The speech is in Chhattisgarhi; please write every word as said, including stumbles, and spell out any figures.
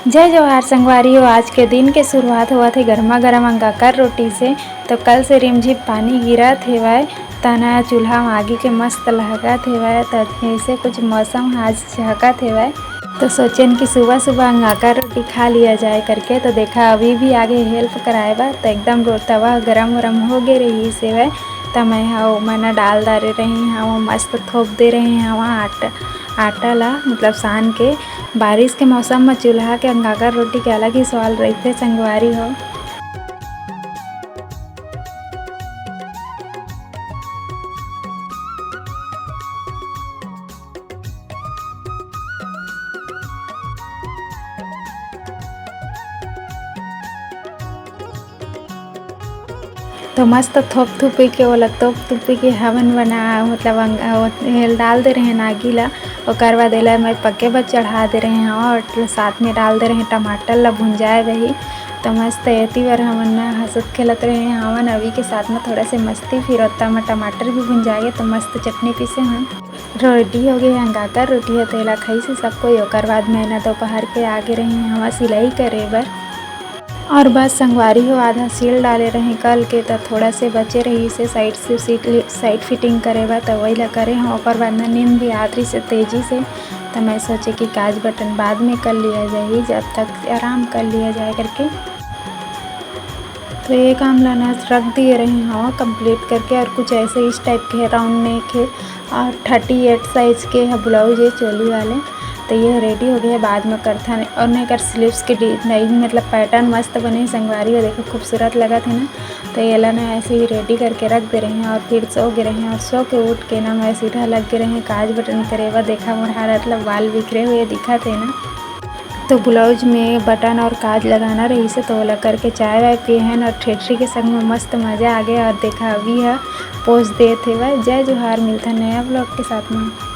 जय जोहार संगवारी हो, आज के दिन के शुरुआत होवत हे गरमा गरम अंगाकर रोटी से। तो कल से रिमझिम पानी गिरत हेवय, तना चूल्हा म आगी के मस्त लहकत हेवय। तो ऐसे कुछ मौसम ह आज झहकत हेवय, तो सोचेन कि सुबह सुबह अंगाकर रोटी खा लिया जाए करके। तो देखा, अभी भी आगे हेल्प कराए बर, तो एकदम रो-, तवा गरम वरम हो गे रहिस हेवय। त मैं ह ओमा न डाल डारे रहे हव, मस्त थोप दे रहे हव आटा, आटा ला, मतलब सान के। बारिश के मौसम म चूल्हा के अंगाकर रोटी के अलग ही स्वाद रहिथे संगवारी हो। तो मस्त थोप थोपी के ओला तोप तोपी के हवन बना, मतलब अंग-, अ, एल डाल दे रहे आगी ला। ओकर बाद एला मैं पके बर चढ़ा दे रहे हव और साथ में डाल दे रहे टमाटर ला भुंजाए बर ही। तो मस्त एती बर हमन ना हंसत खेलत रहे हवन अभी के साथ में थोड़ा से मस्ती, फिर ओत्ता में टमाटर भी भुंजा गे तो मस्त चटनी पीसे हन। रेडी हो गे अंगाकर रोटी ह, तेला खाइस सब कोई। ओकर बाद मैं ना दोपहर के आगे रहे हवा सिलाई करे बर। और बस संगवारी हो, आधा सील डाले रहे कल के, त थोड़ा से बचे रहिस हे साइड से सीट, साइड फिटिंग करे बर, त वही ला करे हव। ओकर बाद ना नींद भी आत रहिस हे तेजी से, त मैं सोचे कि काज बटन बाद में कर लिया जाही, जब तक आराम कर लिया जाए करके। तो ये काम ला ना रख दिए रहे हव कंप्लीट करके। और कुछ ऐसे इस टाइप के राउंड नेक हे और थर्टी एट साइज के ह ब्लाउज हे चोली वाले। तो ये रेडी हो गए, बाद में करथन। और ना एकर स्लीव्स के डिजाइन, मतलब पैटर्न मस्त बने संगवारी हो, देखो खूबसूरत लगत हे ना। तो एला ना ऐसे ही रेडी करके रख दे रहे हैं और फिर सो गे रहे हैं। और सो के उठ के ना मैं सीधा लग गे रहे हैं काज बटन करे बर। देखा मोर हालत ला, बाल बिखरे हुए दिखत हे ना। तो ब्लाउज में बटन और काज लगाना रहिस हे, तो ओला करके चाय वाय पिए हन और ठेठरी के संग में मस्त मजा आ गया। और देखा अभी ह पोज देत हेवय। जय जोहार, मिलथन नया ब्लॉग के साथ में।